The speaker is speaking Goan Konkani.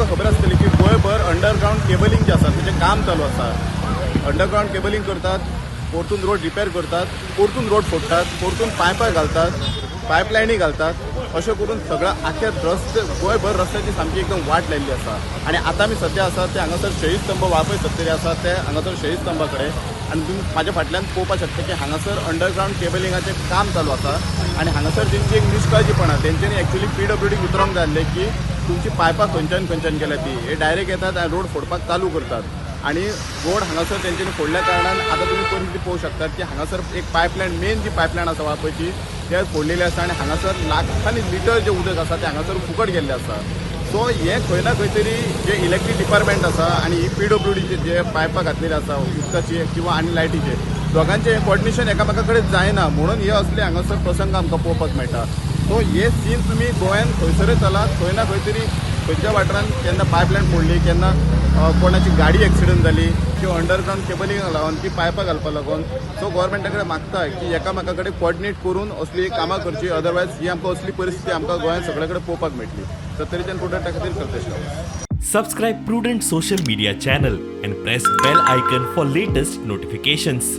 तुमकां खबर आसतली की गोंयभर अंडरग्रावंड केबलिंग जें आसा तेजें काम चालू आसा. अंडरग्रावंड केबलिंग करतात, परतून रोड रिपेर करतात, परतून रोड फोडटात, परतून पायपां घालतात, पायपलायनी घालतात. अशें करून सगळ्या आख्या रस्ते, गोंयभर रस्त्याची सामकी एकदम वाट लायिल्ली आसा. आनी आतां आमी सद्या आसा ते हांगासर शहीद स्तंभ, वाळपय सत्तरी आसा ते हांगासर शहीद स्तंभा कडेन. आनी तुमी म्हाज्या फाटल्यान पळोवपाक शकता की हांगासर अंडरग्रावंड केबलिंगाचें काम चालू आसा. आनी हांगासर तेंची एक निश्काळजीपणा. तेंच्यांनी एक्चुली पीडब्ल्यूडीक विचारूंक जाय आसलें की तुमची पायपां खंयच्यान खंयच्यान गेल्या ती. हे डायरेक्ट येतात आनी रोड फोडपाक चालू करतात आनी रोड हांगासर तेंच्यांनी फोडल्या कारणान आतां तुमी परिस्थिती पळोवंक शकतात की हांगासर एक पायपलायन, मेन जी पायपलायन आसा वाळपयची, ते फोडलेली आसा आनी हांगासर लाखांनी लिटर जें उदक आसा तें हांगासर फुकट गेल्लें आसा. सो हें खंय ना खंय तरी जे इलेक्ट्रीक डिपार्टमेंट आसा आनी ही पीडब्ल्यूडीचे जे पायपां घातलेली आसा उदकाची किंवा आनी लायटीचे, दोगांचें हें कॉर्डिनेशन एकामेका कडेन जायना म्हणून हे असले हांगासर प्रसंग आमकां पळोवपाक मेळटा. सो हे सीन तुमी गोंयान खंयसरय चलात, खंय ना खंय तरी खंयच्या वाठारांत केन्ना पायपलायन फोडली, केन्ना कोणाची गाडी एक्सिडंट जाली किंवा अंडरग्रावंड केबलिंगाक लागून ती पायपां घालपाक लागून. सो गोवोरमेंटा कडेन मागता की एकामेका कडेन कोऑर्डिनेट करून असली कामां करची, अदरवायज ही आमकां असली परिस्थिती आमकां गोंयांत सगळे कडेन पळोवपाक मेळटली. सत्तरीच्यान प्रुडंटा खातीर Kalpesh Gawas. Subscribe Prudent Social Media channel and press bell icon for latest notifications.